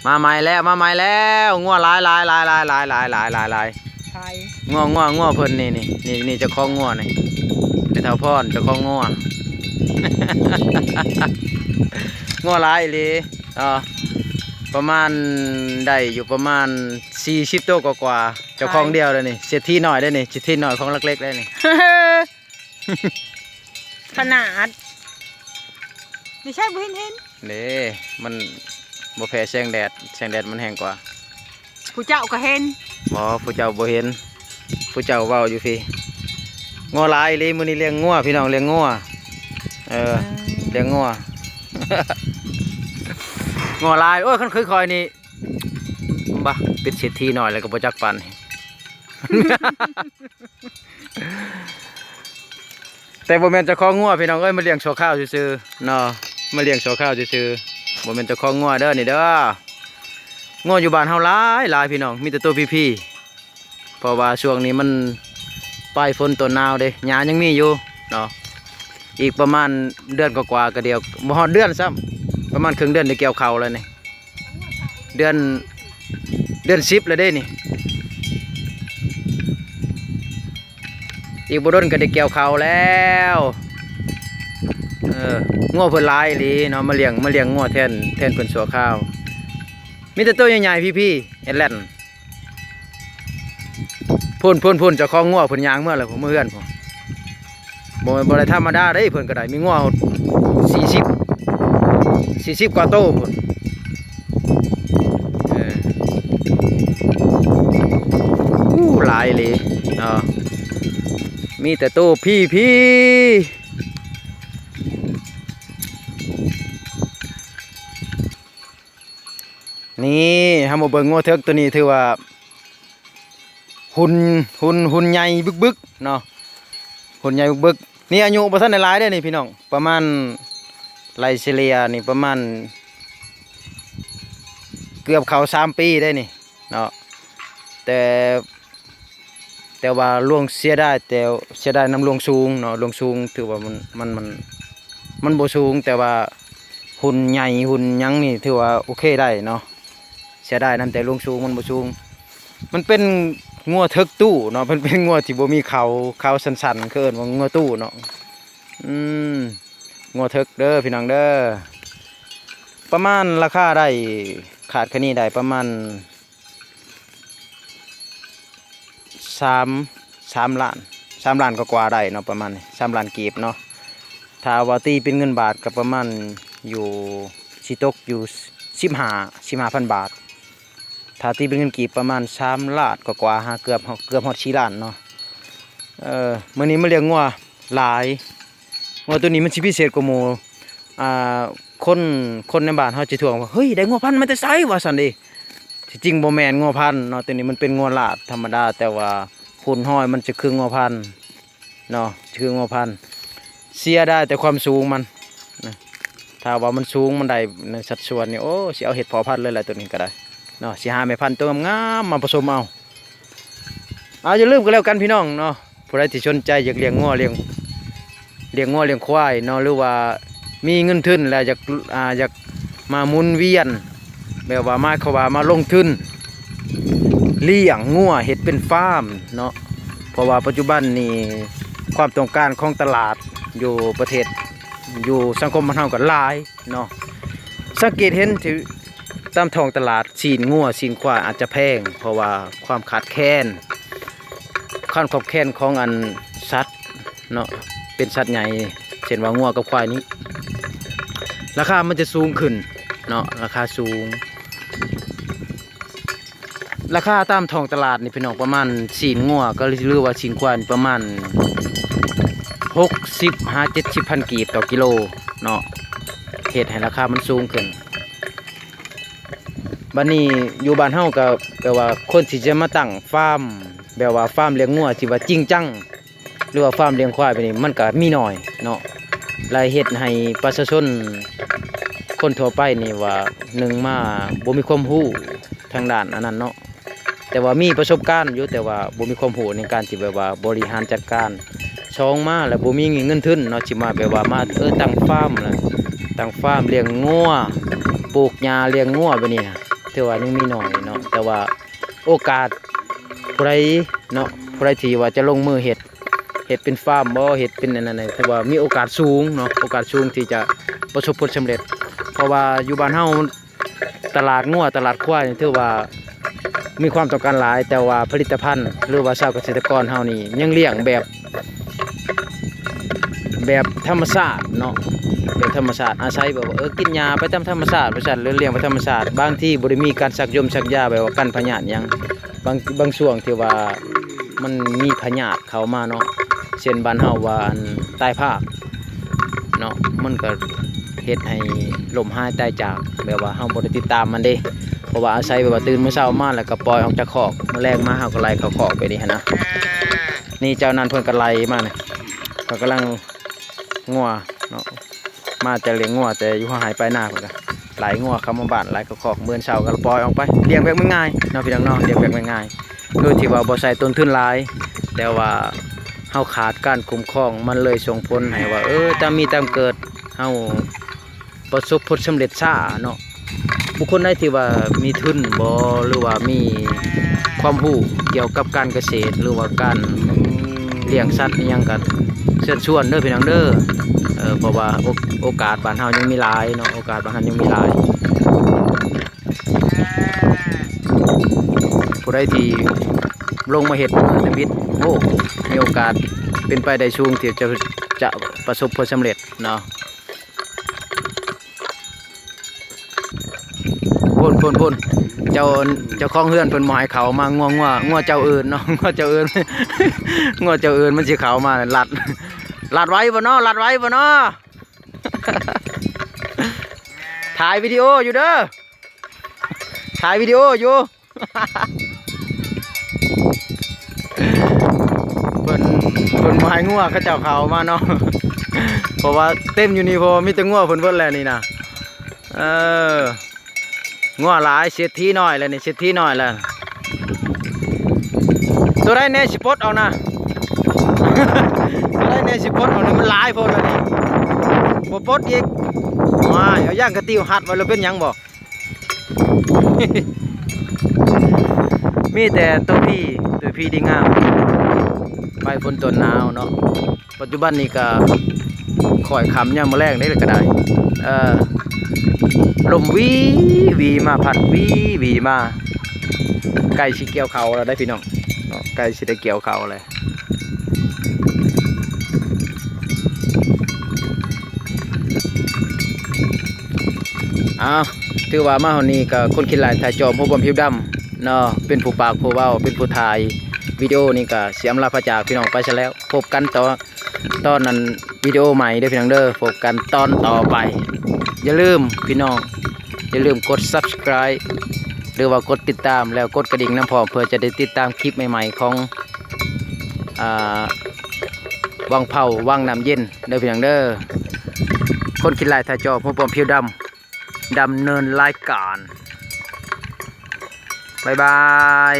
ມາໃໝ່ແລ້ວ ມາໃໝ່ແລ້ວ ງົວຫຼາຍໆໆໆໆໆໆ ໃຜ? ງົວ ງົວ ງົວເພິ່ນນີ້ ນີ້ ນີ້ ນີ້ເຈົ້າຂອງງົວນີ້ ແມ່ເຖົ້າພອນເຈົ້າຂອງງົວ ງົວຫຼາຍອີ່ຫຼີ ເອີ ປະມານ ໄດ້ຢູ່ປະມານສີ່ສິບໂຕກວ່າໆ ເຈົ້າຂອງດຽວເດ້ນີ້ ເສດຖີນ້ອຍເດ້ນີ້ ເສດຖີນ້ອຍຂອງຫຼັກເລັກເດ້ນີ້. ຂະໜາດ ນີ້ໃຊ້ບໍ່ເຫັນເຫັນ ເດ້ ມັນບໍ່ແພ້ແສງແດດ ແສງແດດມັນແຮງກວ່າ ຜູ້ເຈົ້າກໍເຫັນ ບໍ່ ຜູ້ເຈົ້າບໍ່ເຫັນ ຜູ້ເຈົ້າເວົ້າຢູ່ພີ້ ງົວຫຼາຍອີ່ຫຼີ ມື້ນີ້ລ້ຽງງົວ ພີ່ນ້ອງ ລ້ຽງງົວ ເອີ ອືມ ລ້ຽງງົວ ງົວຫຼາຍ ໂອ້ຍ ຄັນຄືຂ້ອຍນີ້ ບາ ເປັນເສດຖີນ້ອຍແລ້ວກໍບໍ່ຈັກປານນີ້ ແຕ່ບໍ່ແມ່ນເຈົ້າຂອງງົວພີ່ນ້ອງເອີຍ ມາລ້ຽງຊົ່ວຄາວຊື່ໆເນາະ ມາລ້ຽງຊົ່ວຄາວຊື່ໆ ບໍ່ແມ່ນເຈົ້າຂອງງົວເດີນີ້ເດີ ງົວຢູ່ບ້ານເຮົາຫຼາຍໆ ພີ່ນ້ອງ ມີແຕ່ໂຕພີໆ ເພາະວ່າຊ່ວງນີ້ມັນປາຍຝົນຕົ້ນໜາວເດ້ ຫຍ້າຍັງມີຢູ່ເນາະ ອີກປະມານເດືອນກວ່າໆ ກໍດຽວ ບໍ່ຮອດເດືອນຊ້ຳ ປະມານເຄິ່ງເດືອນໄດ້ກ່ຽວເຂົ້າແລ້ວນີ້. ເດືອນ ເດືອນສິບແລ້ວເດ້ນີ້ ອີກບໍ່ດົນກໍໄດ້ກ່ຽວເຂົ້າແລ້ວ ເອີ ງົວເພິ່ນຫຼາຍອີ່ຫຼີເນາະ ມາລ້ຽງ ມາລ້ຽງງົວແທນ ແທນເພິ່ນຊົ່ວຄາວ ມີແຕ່ໂຕໃຫຍ່ໆ ພີ້ໆ ແອດແລນ ພຸ້ນໆໆ ເຈົ້າຂອງງົວເພິ່ນຍ່າງເມືອແລ້ວ ເມືອເຮືອນພຸ້ນ ບໍ່ແມ່ນ ບໍ່ໄດ້ທຳມະດາເດ້ ເພິ່ນກໍໄດ້ ມີງົວສີ່ສິບ ສີ່ສິບກວ່າໂຕພຸ້ນ ເອີ ໂອ້ ຫຼາຍອີ່ຫຼີເນາະ ມີແຕ່ໂຕພີ້ໆ. ນີ້ ເຮົາມາເບິ່ງງົວເຖິກໂຕນີ້ ຖືວ່າຫຸ່ນ ຫຸ່ນ ຫຸ່ນໃຫຍ່ບຶກໆເນາະ ຫຸ່ນໃຫຍ່ບຶກໆ ນີ້ອາຍຸບໍ່ທັນໄດ້ຫຼາຍເດ້ນີ້ພີ່ນ້ອງ ປະມານ ໄລ່ສະເລ່ຍນີ້ປະມານ ເກືອບເຂົ້າສາມປີໄດ້ນີ້ເນາະ ແຕ່ ແຕ່ວ່າຫຼວງເສຍດາຍ ແຕ່ເສຍດາຍນຳຫຼວງສູງເນາະ ຫຼວງສູງຖືວ່າມັນ ມັນ ມັນ ມັນບໍ່ສູງ ແຕ່ວ່າຫຸ່ນໃຫຍ່ຫຸ່ນຫຍັງນີ້ຖືວ່າໂອເຄໄດ້ເນາະ ເສຍດາຍນຳແຕ່ຫຼວງສູງມັນບໍ່ສູງ ມັນເປັນງົວເຖິກຕູ້ເນາະ ມັນເປັນງົວທີ່ບໍ່ມີເຂົາ ເຂົາສັ້ນໆ ເຂົາເອີ້ນວ່າງົວຕູ້ເນາະ ອືມ ງົວເຖິກເດີພີ່ນ້ອງເດີ ປະມານລາຄາໄດ້ ຄາດຄະເນໄດ້ປະມານ ສາມ ສາມລ້ານ ສາມລ້ານກວ່າໆໄດ້ເນາະ ປະມານນີ້ ສາມລ້ານກີບເນາະ ຖ້າວ່າຕີເປັນເງິນບາດກໍປະມານຢູ່ ຊິຕົກຢູ່ສິບຫ້າ ສິບຫ້າພັນບາດ ຖ້າຕີເປັນເງິນກີບປະມານສາມລ້ານກວ່າໆ ຫາເກືອບ ເກືອບຮອດສີ່ລ້ານເນາະ ເອີ ມື້ນີ້ມາລ້ຽງງົວຫຼາຍ ງົວໂຕນີ້ມັນຊິພິເສດກວ່າໝູ່ ອ່າ ຄົນ ຄົນໃນບ້ານເຮົາຈະທ້ວງວ່າ ເຮີ້ຍ ໄດ້ງົວພັນມາແຕ່ໃສ? ວ່າຊັ້ນເດ້ ທີ່ຈິງບໍ່ແມ່ນງົວພັນເນາະ ໂຕນີ້ມັນເປັນງົວລາດທຳມະດາ ແຕ່ວ່າຫຸ່ນຫ້ອຍມັນຈະຄືງົວພັນເນາະ ຈະຄືງົວພັນ ເສຍດາຍແຕ່ຄວາມສູງມັນນະ ຖ້າວ່າມັນສູງ ມັນໄດ້ໃນສັດສ່ວນນີ້ ໂອ້ ຊິເອົາເຮັດພໍ່ພັນເລີຍແຫຼະ ໂຕນີ້ກໍໄດ້ເນາະ ຊິຫາແມ່ພັນໂຕງາມໆມາປະສົມເອົາ. ເອົາ ຢ່າລືມກັນແລ້ວກັນພີ່ນ້ອງເນາະ ຜູ້ໃດທີ່ສົນໃຈຢາກລ້ຽງງົວ ລ້ຽງ ລ້ຽງງົວລ້ຽງຄວາຍເນາະ ຫຼືວ່າມີເງິນທຶນແລ້ວຢາກ ອ່າ ຢາກມາໝູນວຽນ ແບບວ່າ ໝາຍຄວາມວ່າມາລົງທຶນລ້ຽງງົວ ເຮັດເປັນຟາມເນາະ ເພາະວ່າປັດຈຸບັນນີ້ຄວາມຕ້ອງການຂອງຕະຫຼາດຢູ່ປະເທດ ຢູ່ສັງຄົມບ້ານເຮົາກໍຫຼາຍເນາະ ສັງເກດເຫັນທີ່ ຕາມທ້ອງຕະຫຼາດ ຊີ້ນງົວ ຊີ້ນຄວາຍອາດຈະແພງ ເພາະວ່າຄວາມຂາດແຄນ ຄວາມຂອບແຄນຂອງອັນສັດເນາະ ເປັນສັດໃຫຍ່ ເຊັ່ນວ່າງົວກັບຄວາຍນີ້ ລາຄາມັນຈະສູງຂຶ້ນເນາະ ລາຄາສູງ ລາຄາຕາມທ້ອງຕະຫຼາດນີ້ພີ່ນ້ອງ ປະມານຊີ້ນງົວກໍ ຫຼືວ່າຊີ້ນຄວາຍປະມານຫົກສິບຫາເຈັດສິບພັນກີບຕໍ່ກິໂລເນາະ ເຮັດໃຫ້ລາຄາມັນສູງຂຶ້ນ. ບັດນີ້ຢູ່ບ້ານເຮົາກໍແບບວ່າຄົນທີ່ຈະມາຕັ້ງຟາມ ແບບວ່າຟາມລ້ຽງງົວທີ່ວ່າຈິງຈັງ ຫຼືວ່າຟາມລ້ຽງຄວາຍແບບນີ້ ມັນກໍມີໜ້ອຍເນາະ ແລ້ວເຮັດໃຫ້ປະຊາຊົນຄົນທົ່ວໄປນີ້ວ່າ ໜຶ່ງມາບໍ່ມີຄວາມຮູ້ທາງດ້ານອັນນັ້ນເນາະ ແຕ່ວ່າມີປະສົບການຢູ່ ແຕ່ວ່າບໍ່ມີຄວາມຮູ້ໃນການທີ່ແບບວ່າບໍລິຫານຈັດການ ສອງມາແລ້ວບໍ່ມີເງິນທຶນເນາະ ຊິມາແບບວ່າມາ ເອີ ຕັ້ງຟາມ ຕັ້ງຟາມລ້ຽງງົວ ປູກຫຍ້າລ້ຽງງົວແບບນີ້ນະ ຖືວ່າຍັງມີໜ້ອຍເນາະ ແຕ່ວ່າໂອກາດຜູ້ໃດເນາະ ຜູ້ໃດທີ່ວ່າຈະລົງມືເຮັດ ເຮັດເປັນຟາມບໍ ເຮັດເປັນອັນນັ້ນ ຖືວ່າມີໂອກາດສູງເນາະ ໂອກາດສູງທີ່ຈະປະສົບຜົນສຳເລັດ ເພາະວ່າຢູ່ບ້ານເຮົາ ຕະຫຼາດງົວ ຕະຫຼາດຄວາຍ ຖືວ່າມີຄວາມຕ້ອງການຫຼາຍ ແຕ່ວ່າຜະລິດຕະພັນ ຫຼືວ່າຊາວກະເສດຕະກອນເຮົານີ້ຍັງລ້ຽງແບບ ແບບທຳມະຊາດເນາະ ແບບທຳມະຊາດ ອາໄສແບບວ່າ ເອີ ກິນຫຍ້າໄປຕາມທຳມະຊາດວ່າຊັ້ນ ຫຼືລ້ຽງໄປທຳມະຊາດ ບາງທີບໍ່ໄດ້ມີການສັກຢົມສັກຢາ ແບບວ່າກັນພະຍາດຫຍັງ ບາງ ບາງຊ່ວງທີ່ວ່າມັນມີພະຍາດເຂົ້າມາເນາະ ເຊັ່ນບ້ານເຮົາວ່າ ອັນ ຕາຍພາກເນາະ ມັນກໍເຮັດໃຫ້ລົ້ມຫາຍຕາຍຈາກ ແບບວ່າເຮົາບໍ່ໄດ້ຕິດຕາມມັນເດ້ ເພາະວ່າອາໄສແບບວ່າຕື່ນມື້ເຊົ້າມາ ແລ້ວກໍປ່ອຍອອກຈາກຄອກ ມື້ແລງມາເຮົາກໍໄລ່ເຂົ້າຄອກໄປນີ້ຫັ້ນນະ ນີ້ເຈົ້ານັ້ນເພິ່ນກໍໄລ່ມານີ້ ເພິ່ນກຳລັງ ງົວເນາະ ມາແຕ່ລ້ຽງງົວ ແຕ່ຢູ່ເຮົາໄຮ່ປາຍນາ ເພິ່ນກໍໄລ່ງົວເຂົ້າມາບ້ານ ໄລ່ເຂົ້າຄອກ ມື້ເຊົ້າກໍປ່ອຍອອກໄປ ລ້ຽງແບບງ່າຍໆເນາະ ພີ່ນ້ອງເນາະ ລ້ຽງແບບງ່າຍໆ ໂດຍທີ່ວ່າບໍ່ໃຊ້ຕົ້ນທຶນຫຼາຍ ແຕ່ວ່າເຮົາຂາດການຄຸ້ມຄອງ ມັນເລີຍສົ່ງຜົນໃຫ້ວ່າ ເອີ ຕາມມີຕາມເກີດ ເຮົາປະສົບຜົນສຳເລັດຊ້າເນາະ ບຸກຄົນໃດທີ່ວ່າມີທຶນບໍ ຫຼືວ່າມີຄວາມຮູ້ກ່ຽວກັບການກະເສດ ຫຼືວ່າການລ້ຽງສັດອີ່ຫຍັງ ກໍເຊີນຊວນເດີພີ່ນ້ອງເດີ ເພາະວ່າໂອ ໂອກາດບ້ານເຮົາຍັງມີຫຼາຍເນາະ ໂອກາດບ້ານເຮົາຍັງມີຫຼາຍ ຜູ້ໃດທີ່ລົງມາເຮັດເມື່ອທຳອິດ ໂອ້ ມີໂອກາດເປັນໄປໄດ້ສູງທີ່ຈະ ຈະປະສົບຜົນສຳເລັດເນາະ. ພຸ້ນ ພຸ້ນ ພຸ້ນ ເຈົ້າ ເຈົ້າຂອງເຮືອນເພິ່ນບໍ່ໃຫ້ເຂົ້າມາ ງົວ ງົວ ງົວເຈົ້າອື່ນເນາະ ງົວເຈົ້າອື່ນ ງົວເຈົ້າອື່ນມັນຊິເຂົ້າມາລັດ ລັດໄຫວບໍ່ເນາະ ລັດໄຫວບໍ່ເນາະ ຖ່າຍວິດີໂອຢູ່ເດີ ຖ່າຍວິດີໂອຢູ່. ເພິ່ນ ເພິ່ນບໍ່ໃຫ້ງົວເຂົາເຈົ້າເຂົ້າມາເນາະ ເພາະວ່າເຕັມຢູ່ນີ້ ເພາະວ່າມີແຕ່ງົວເພິ່ນເບິດແລ້ວນີ້ນະ ເອີ ງົວຫຼາຍ ເສດຖີນ້ອຍແລ້ວນີ້ ເສດຖີນ້ອຍແລ້ວ ໂຕໃດແດ່ຊິປົດເອົານະ ໂຕໃດແດ່ຊິປົດເອົານະ ມັນຫຼາຍໂພດແລ້ວນີ້ ບໍ່ປົດອີກ ວ້າຍ ເອົາຢາງກະຕິວຮັດໄວ້ແລ້ວເປັນຫຍັງບໍ່? ມີແຕ່ຕົວພີ ຕົວພີດີງາມ ໄປຝົນຕົ້ນໜາວເນາະ ປັດຈຸບັນນີ້ກະຄ່ອຍຄ່ຳຍາມມື້ແລງເດ້ ກະໄດ້ ເອີ ລົມວີວີມາ ພັດວີວີມາ ໃກ້ຊິກ່ຽວເຂົ້າແລ້ວເດ້ພີ່ນ້ອງເນາະ ໃກ້ຊິໄດ້ກ່ຽວເຂົ້າແລ້ວ. ອ້າວ ຖືວ່າມາຮອດນີ້ກໍຄົນຂີ້ໄລ່ຖ່າຍຈອບ ຫົວບວມຜິວດຳເນາະ ເປັນຜູ້ປາກຜູ້ເວົ້າ ເປັນຜູ້ຖ່າຍວິດີໂອນີ້ກໍຊິອຳລາພາຈາກພີ່ນ້ອງໄປຊະແລ້ວ ພົບກັນຕໍ່ ຕອນນັ້ນ ວິດີໂອໃໝ່ເດີພີ່ນ້ອງເດີ ພົບກັນຕອນຕໍ່ໄປ ຢ່າລືມພີ່ນ້ອງ ຢ່າລືມກົດ Subscribe ຫຼືວ່າກົດຕິດຕາມ ແລ້ວກົດກະດິ່ງນຳພ້ອມ ເພື່ອຈະໄດ້ຕິດຕາມຄລິບໃໝ່ໆຂອງ ອ່າ ວັງເພົາ ວັງນ້ຳເຢັນເດີພີ່ນ້ອງເດີ ຄົນຂີ້ໄລ່ຖ່າຍຈອບ ຫົວບວມຜິວດຳ ດຳເນີນລາຍການ ບາຍບາຍ.